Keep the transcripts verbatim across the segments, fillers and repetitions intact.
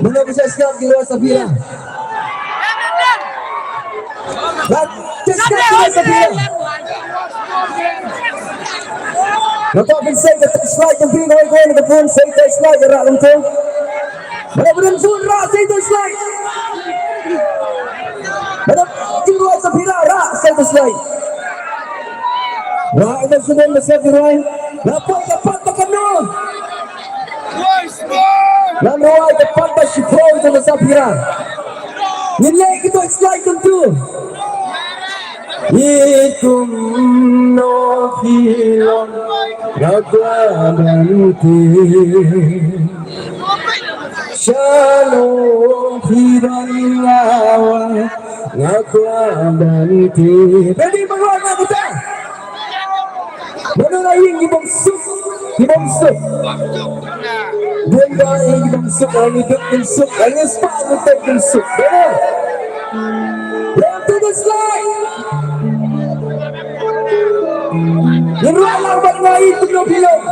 Mano ba sngap ki rwai Safira? Ba sngap ki rwai Safira. Nga kwah ban sei ka touchlight jong phi, nga kwah ban sei touchlight ka rah kumto. Mano ba don bun rah sei touchlight. Mano ba don bun rah Safira, rah sei touchlight. Rah ita sdang ba sngap ki rwai. Rah poi ka pat ba kano. Ngan rwai ka pat ba shiphew jong ka Safira. Ngin leh ki touchlight kumtu. Ïeit kumno phi long nga kwah ban tip. Shano phi don nga wad nga kwah ban tip. Ready, ba rwai na kita. Mano la ïing ki bym suk, ki bym suk. Bun ba ïing ki bym suk, la ngi duk kin suk, la ngi spah ngi tek kin suk. Mano? Lam tu slide. Ngin rwai lang bad nga ïeit kumno phi long.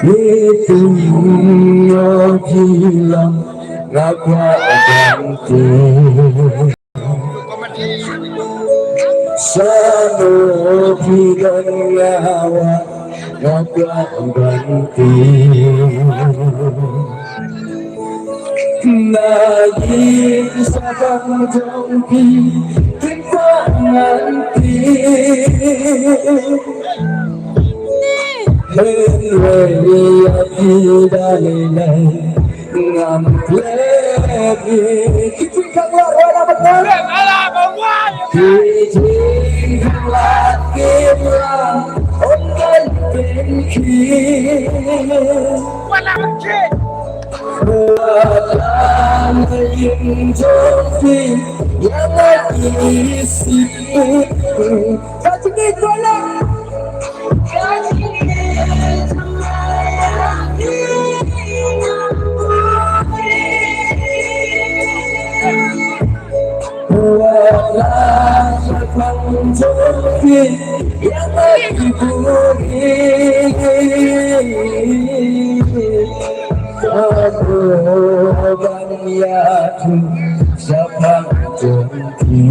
Ïeit kumno phi long nga kwah ban tip. Shano phi don nga wad nga kwah ban tip. Na ki shabang jong phi kin kwah ngan tip. Hynrei ïa phi da lei lei ngam klet ïa phi. Ki jingkhanglad, rwai lang bad nga. Ki jingkhanglad kim lah ong ban pynkhih. Wat la na ïing jong phi ïa nga ki sih. Ka jingkhanglad. Wat la shaphang jong phi ïa nga ki buri. Ka ban ïathuh shaphang jong phi.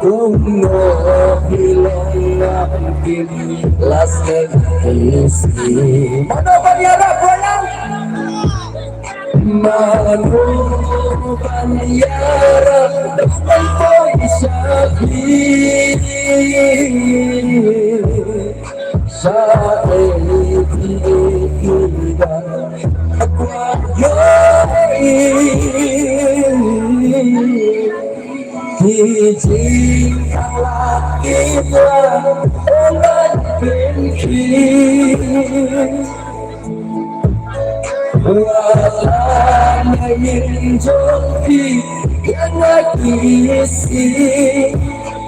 Kumno phi long ngam kim lah sngewsih. Mano ban ïarap, rwai lang? Mano ban ïarap ban poi sha phi? Sa ei phi ban kwah ïohi. Ki jingkhanglad kim lah ong ban pynkhih. Wat la na ïing jong phi ïa nga ki sih.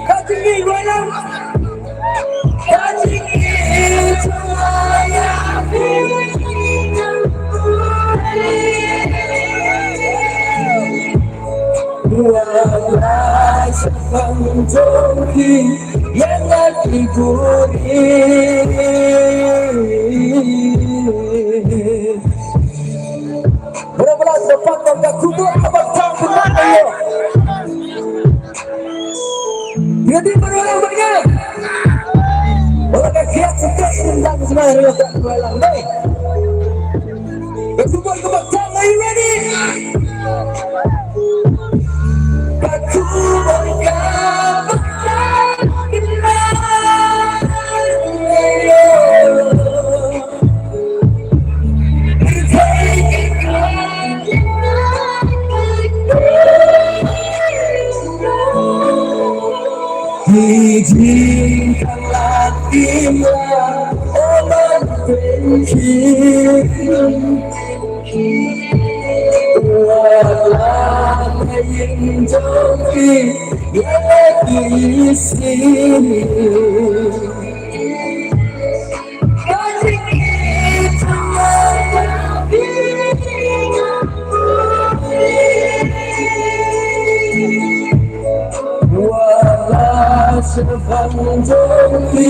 Ka jingkhanglad. Bro, bro, dapat ka khubor ka ba tang bukan ayo. Jadi baru lang banyak. Wala ka khiat sente ini dan semua hari akan balang deh. Ka khubor ka ba tang, are you ready? Ka khubor ka ba tang. Ki jingkhanglad kim lah ong ban pynkhih. Wat la na ïing jong phi ïa nga ki sih. Wat la shaphang jong phi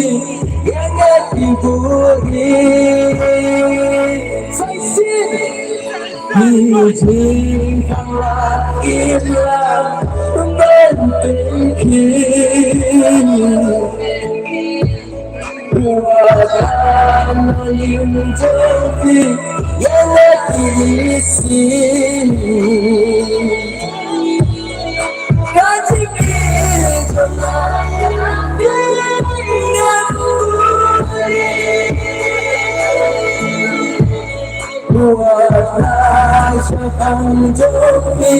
ïa nga ki buri. Sa shisien. Ki jingkhanglad kim lah ban pynkhih. Wat la na ïing jong phi ïa nga ki sih. Ka jingkhanglad kim lah ban pynkhih. Wat la shaphang jong phi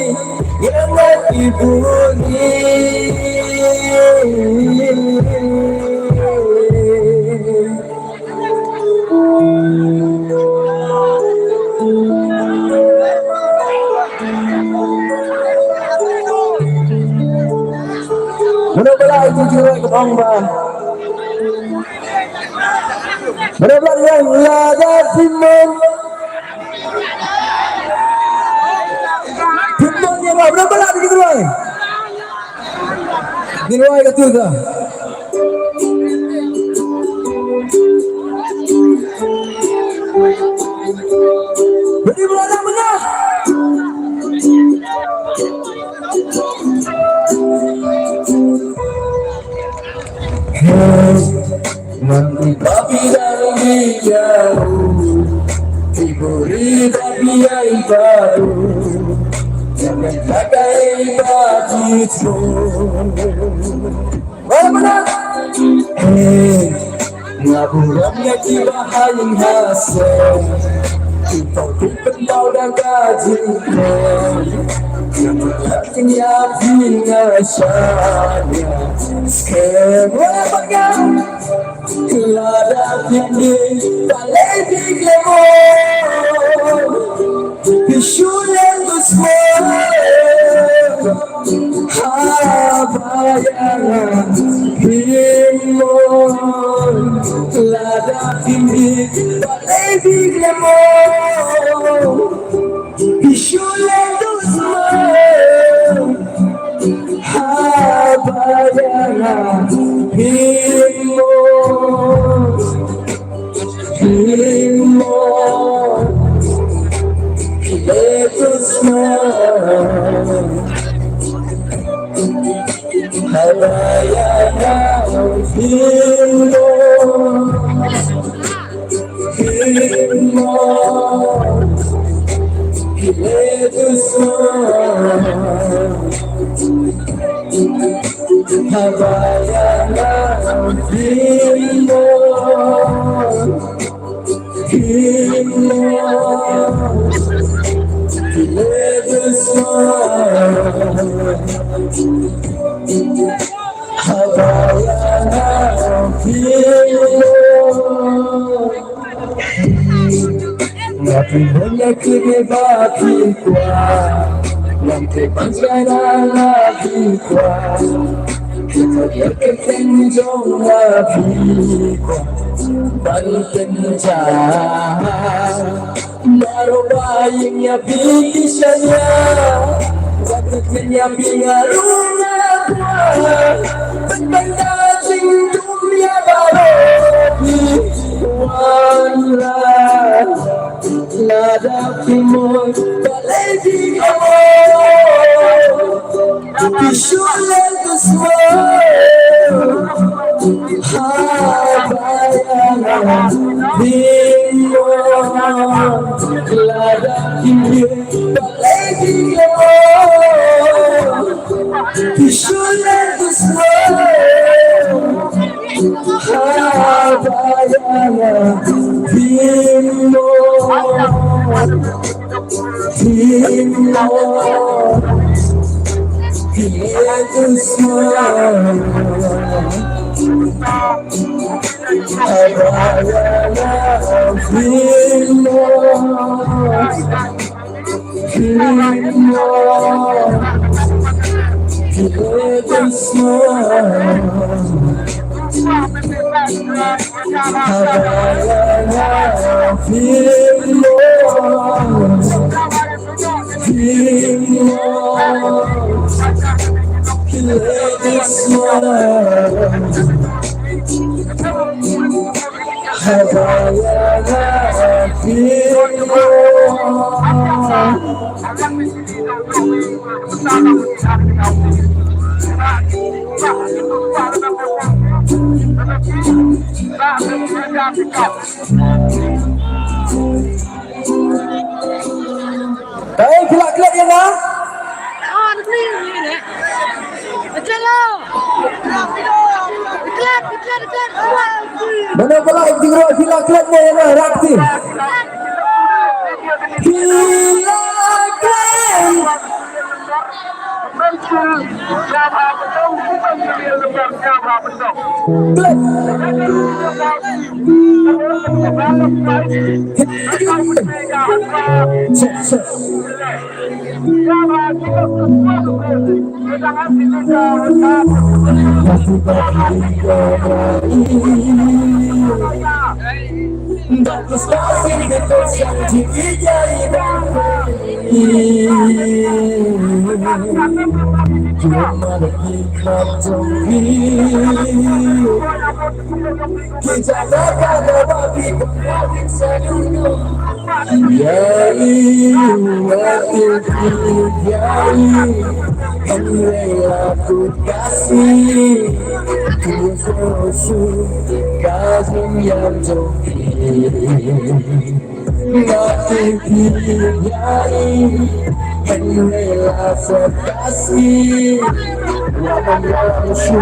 ïa nga ki buri. Mano ba la ïa ki jingrwai kaba ong ba. Mano ba la ïa lada phi mon. Phi mon ïa ba, mano ba la ïa ki jingrwai. Jingrwai ka tur ka. Ready, brother, mana? Hey, nang di babi dang di jauh, di buri babi ai baru, jangan pakai baju tu. Mana, mana? Nga burom ïa ki bahaïing hasem, ki tau pynpaw da ka jingkmen. Nga ïa phi nga shaniah skhem. Lada phi mih balei phi khlem ong, phi shu leh dusmon. Haba ïa nga phim mon, lada phim mih balei phi khlem ong, phi shu leh dusmon. Haba ïa nga phim mon, phim mon, phi leh dusmon. Haba ïa nga phim mon, phim mon, phi leh dusmon. Haba ïa nga phim mon, phim mon, phi leh dusmon. Haba ïa nga phim mon. Nga phim mon ïa kine ba phi kwah, ngam treh ban shaniah na phi kwah. Kita ïa ka kyrteng jong nga phi kwah ban pynjah. Baroh ba ïeng ïa phi ki shaniah, wat pynjah ïa phi nga ruh nga kwah. Pynban da jingdum ïa baroh phi wan la. Lada phim mon balei phi khlem ong, phi shu leh dusmon. Haba ïa nga phim mon, lada phim mih balei phi khlem ong, phi shu leh dusmon. Haba ïa nga phim mon, phim mon, phi leh dusmon. Haba ïa nga phim mon, phim mon, phi leh dusmon. Haba ïa nga phim mon, phim mon, phi leh dusmon. Haba ïa nga phim mon. Kaei, phi lah klet ïa nga? Mano ba la ïa jingrwai, phi lah klet mo ïa nga, rap ti. Phi lah klet. Klet. Check, check. Ki jaka ka ba phi kwah phi sa dum dum. Ïa i, ïa i, ïa i. Hynrei la kut ka sngi, tu so su ka jingïam jong phi. Nga tip phi ïa i, hynrei la sot ka sngi. Wan wan shu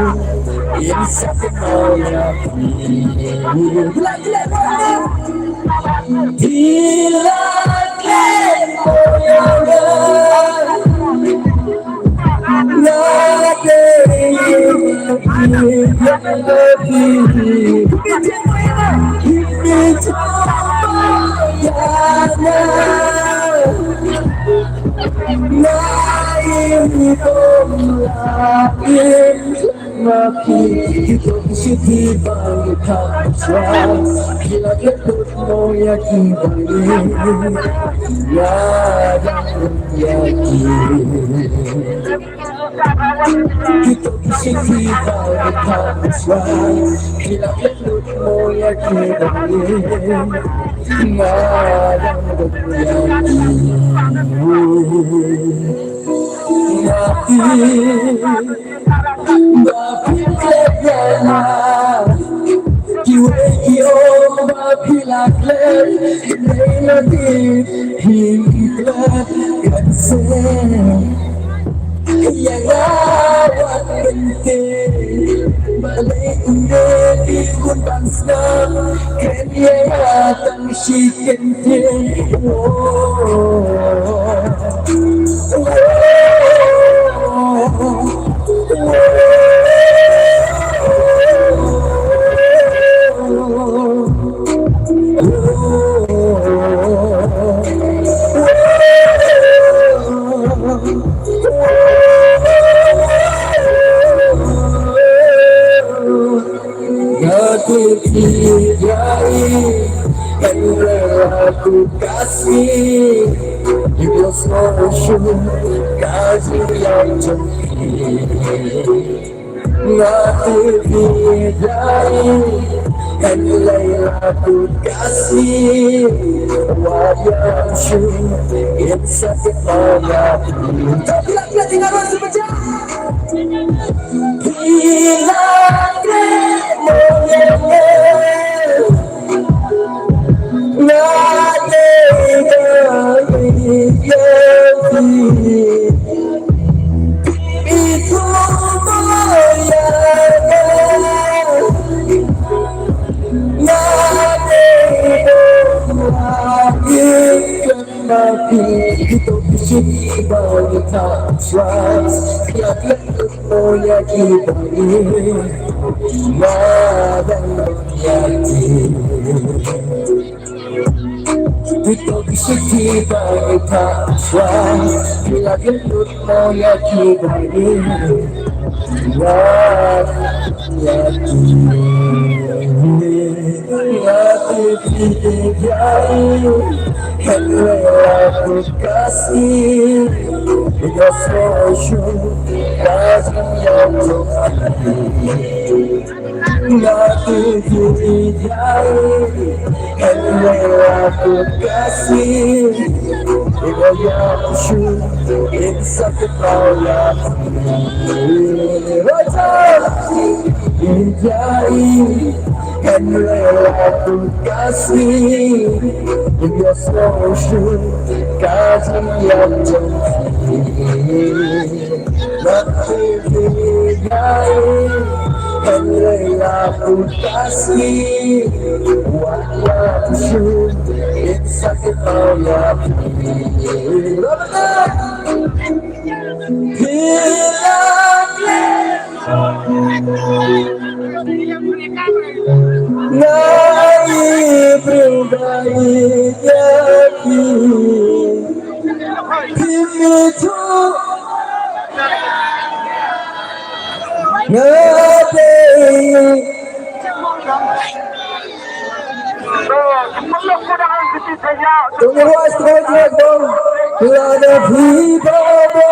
Lada phi ba ba,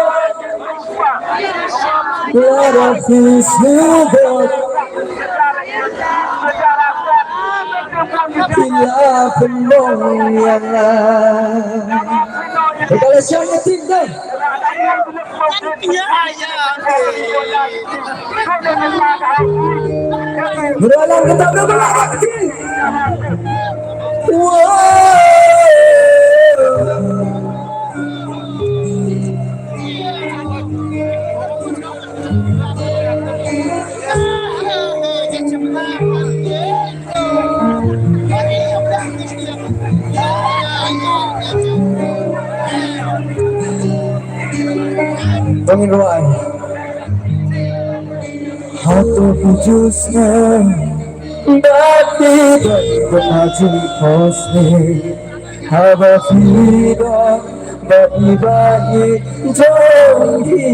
lada phi shu ba, phi la pynmong ïa nga. Ka la shang ïa tin dang. Mula lang kita berbelah hati. Wow. Tang in ruai. Hato phi ju sngew ba phi don kum ha jingphohsniew? Haba phi don ba i ba i jong phi.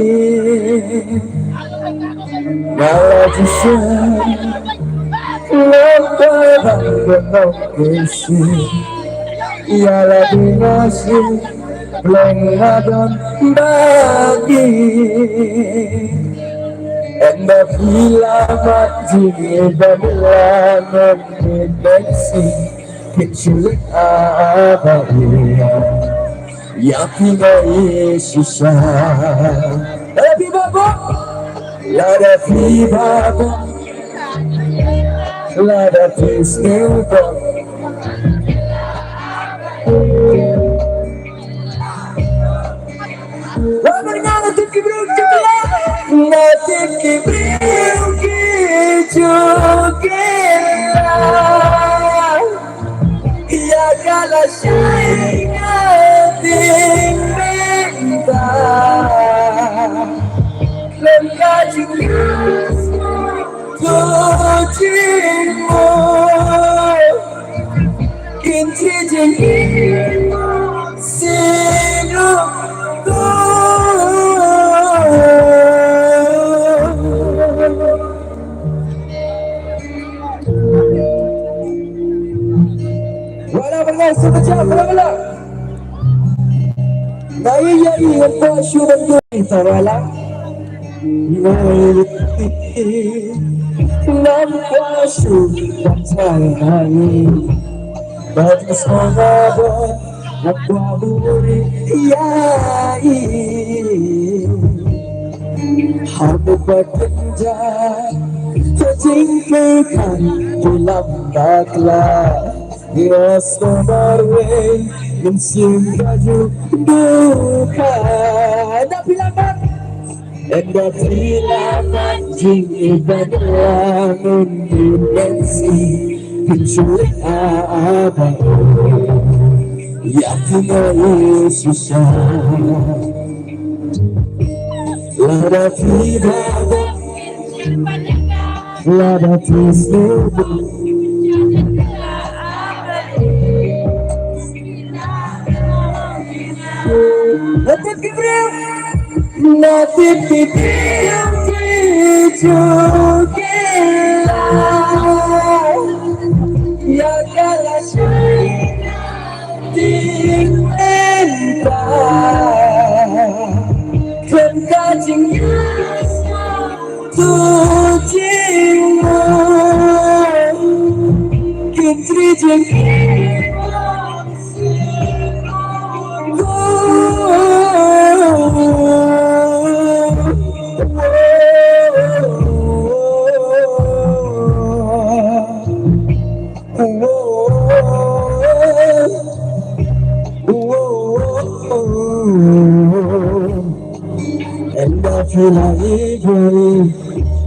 Nga la ju sngewthuh ba don kum shi. Ïa la dei nga shi. Pleng nga don bad phi. Ynda phi la mad jingïeit bad la mad jingïeit, phin shu leit ha ba ïa. Ïa phi nga ïeit shisha. Lada phi ba bok. Lada phi ba bok. Lada phi sngewbha. Wan marwei, nga tip ki briew ki kylla. Nga tip ki briew ki ju kylla. Ïa ka lashai nga dang mynta. Lem ka jingïaid. To jingmut. Kin ti jingim sinu. Wala bala, super jam, wala bala. Nga ïa i, nga kwah shu ban kyntu ïa i, tara la. Nga ïa i, nga kwah shu ban kyntu ïa i. Bad nga sngewbha, nga kwah buri ïa i. Har ba kynja, ka jingkyrkhu ka lam bakla. Nga sngewbha marwei, mynsiem ka ju dukan. Ynda phi la mad. Ynda phi la mad jingïeit bad la mynta, phin shu leit ha ba ïa phi nga ïeit shisha. Lada phi ba bok. Lada phi sngewbha. Nga tip ki briew. Nga tip ki briew ki ju kylla. Ïa ka lashai. Ding mynta. Khlem ka jingïaid. To jingmut. Kin ti jingim. Ynda phi la ïeit,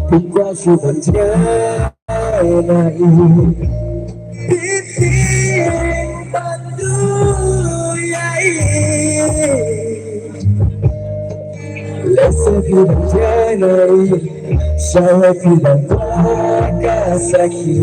phi kwah shu ban jngai na i. Phi tieng ban duh ïa i. Lehse phi ban jngai na i. Sha phi ban kwah ka sakhi.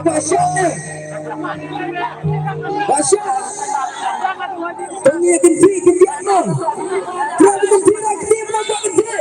Basha! Basha! Tang ïa kynti, kynti ano. Kynti, kynti, kynti, kynti.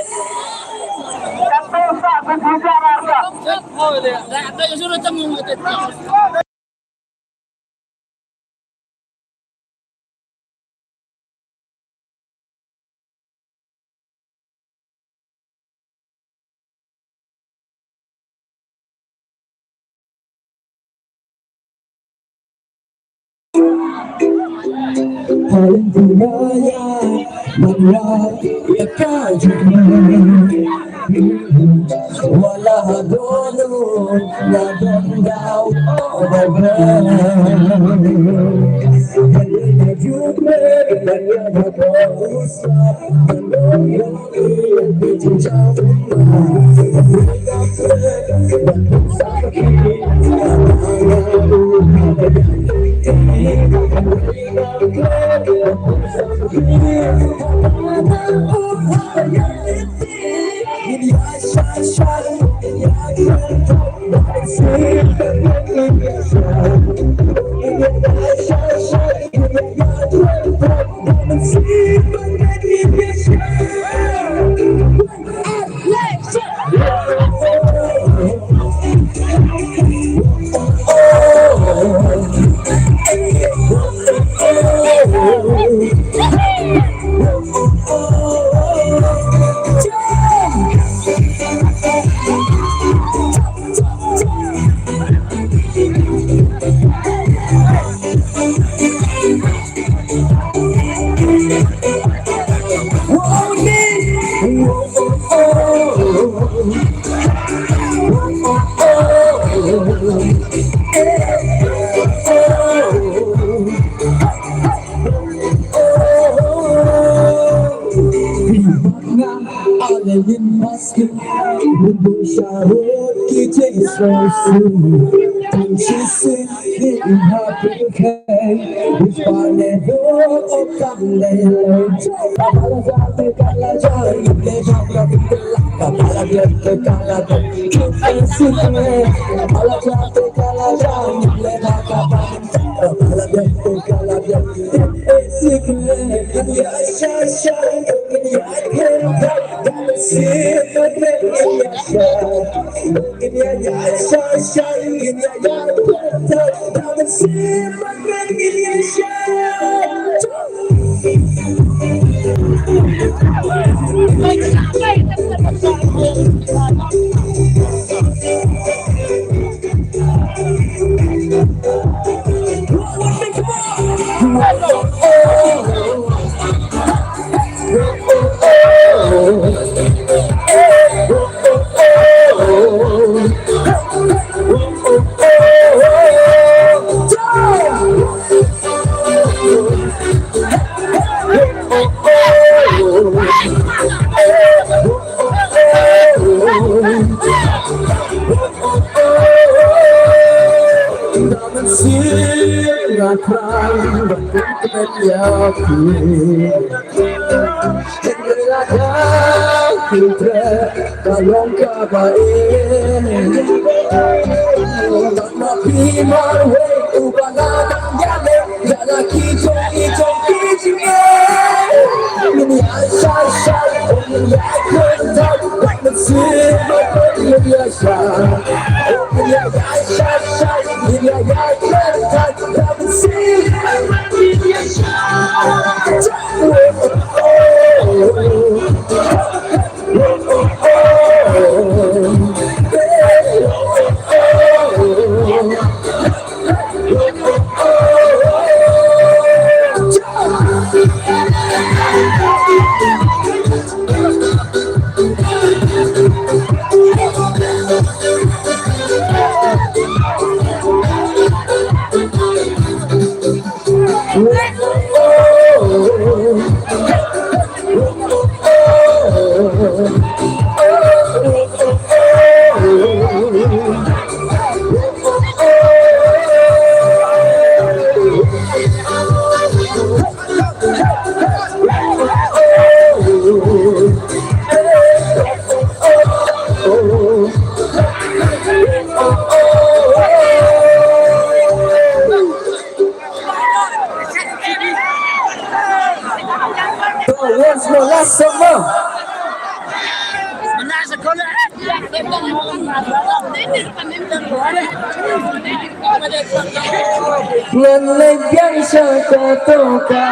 Ngan leit biang sha kato ka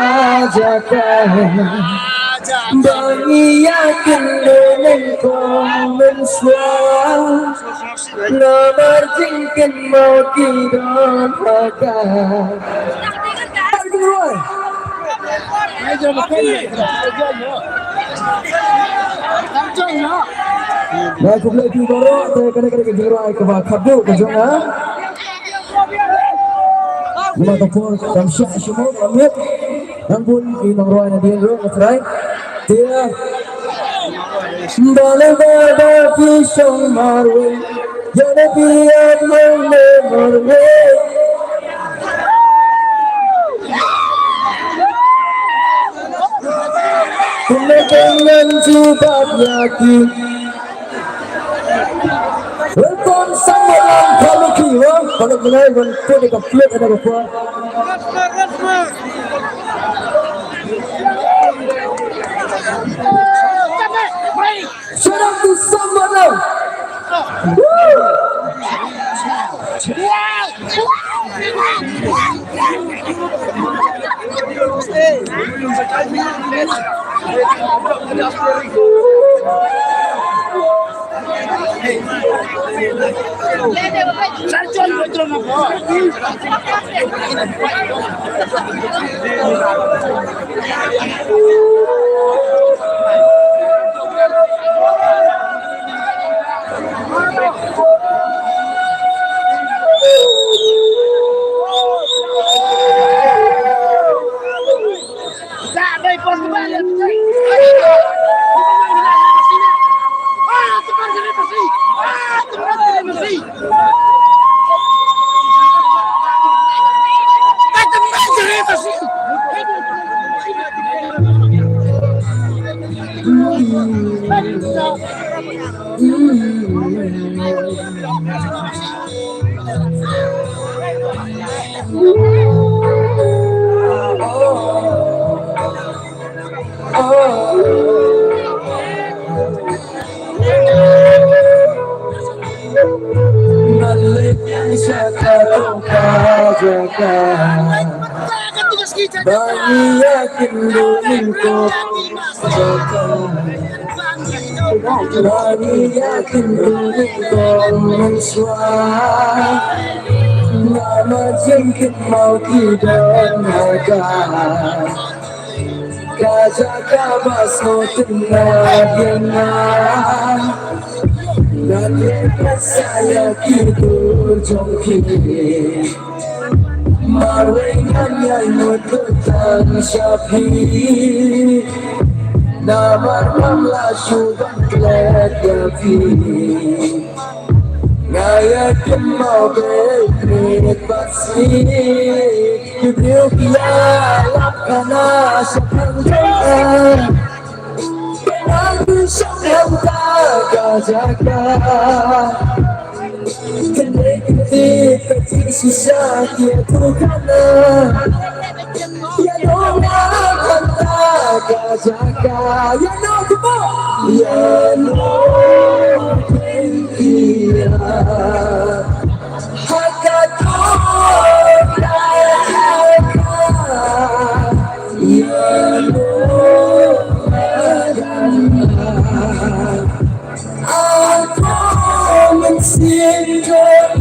jaka ba ngi ïa kynduh nyngkong mynshuwa. Namar jingkynmaw ki don ha ka. Ba khublei phi baroh, te kane ka dei ka jingrwai kaba khatduh ka jong nga. Namar ka por kam shah shuh, kam miet. Ngan bun ki nongrwai nadien ruh nga trai. Te balei ba phi shong marwei, ïa lade phi ïaid marwei. Kumne te ngan jubab ïa ki. Welcome, Sambhalang Khaluki, wa. Kalau mulai, wan put ïa ka plate, ada ka por. Shout out to Sambhalang. Woo! Ba ngi ïakin duh nyngkong. Ba ngi ïakin duh nyngkong mynshuwa. Namar jingkynmaw ki don ha ka. Ka jaka ba sngewtynnat ïa nga. Ngan ïai pynshai ïa ki dur jong phi. Marwei ngan ïai mut tang sha phi. Namar ngam lah shuh ban klet ïa phi. Nga ïa kynmaw beit miet bad sngi. Ki briew ki ïalap khana shaphang jong nga. Ba nga dei shong hangta ka jaka. Kane ka tip ka jingshisha ki ïathuh khana. Ïa nong nga hangta ka jaka. Ïa nong kumno? Ïa nong pynïa ha ka tong ka jaka. Ïa nong madan. Ako mynsiem jong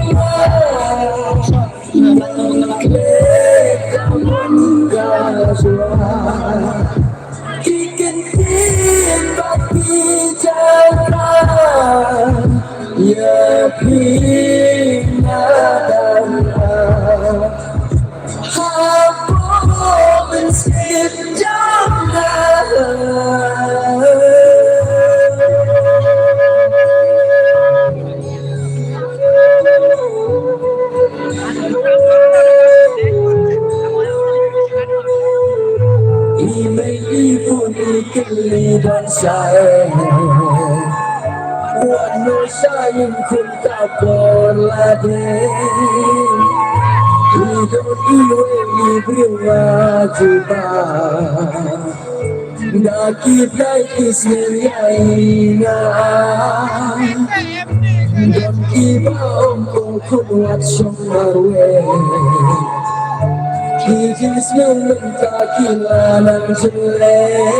nga. I mei i bun i kylli ban shai. Wat noh shai ïing khun ka por la dei. I don i wei i briew wa jubab. Da ki blei ki sngewthuh ïa i nga. Don kiba ong kong khun wat shong marwei. Ki jingsngew mynta ki la nang jyllei.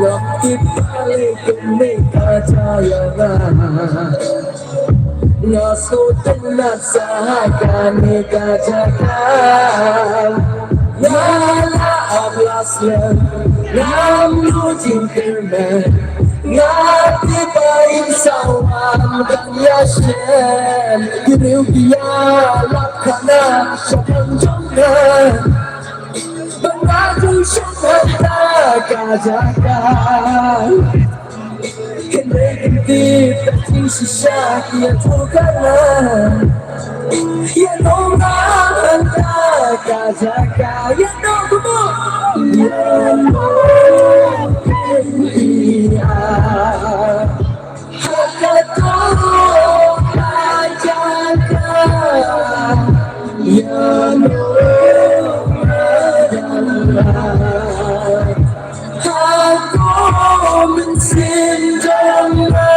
Lok kiba lei kynmaw ka jaya nga. Nga sngewtynnat sa ha kane ka jaka. Nga la ap la slem, ngam ju jingkyrmen. Nga tip ba in sa wan ban ïashem. Ki briew ki ïalap khana sha pang jong nga. Ba nga ju shong hangta ka jaka. Kynrei kyntip ka jingshisha ïa to ka la. Ïa nong nga hangta ka jaka. Ïa nong, come on. Ïa nong ïa. Ha kato ka jaka. Ïa nong ïa. Ha ko mynsiem jong nga,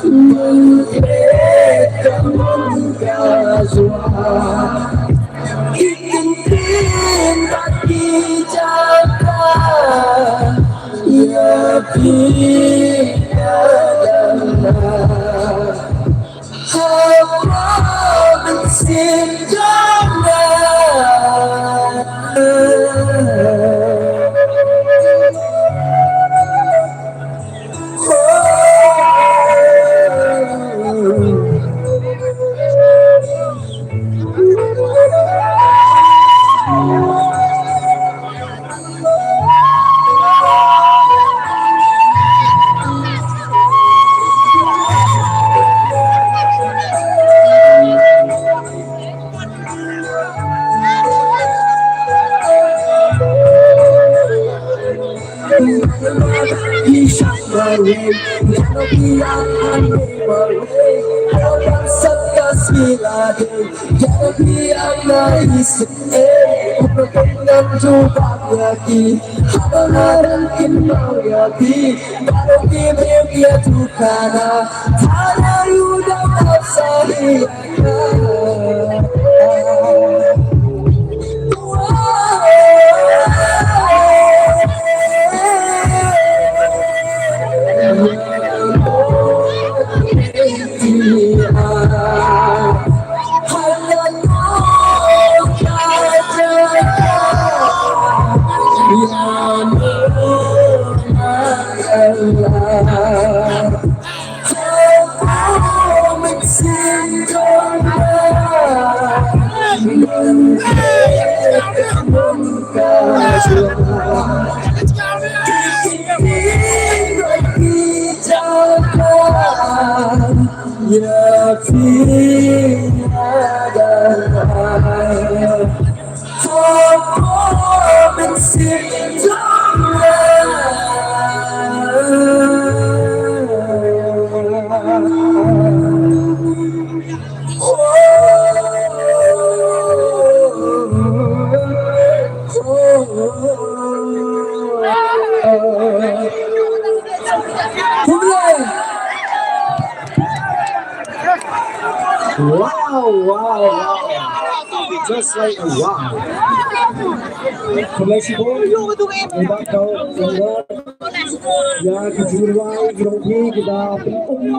mynta ka mon ka jua. Ki kyntien bad ki jaka, ïa phi ka dang. Wow, wow, wow. Just like wow. Khublei shibun. Ïa ki jingrwai jong phi kiba pynum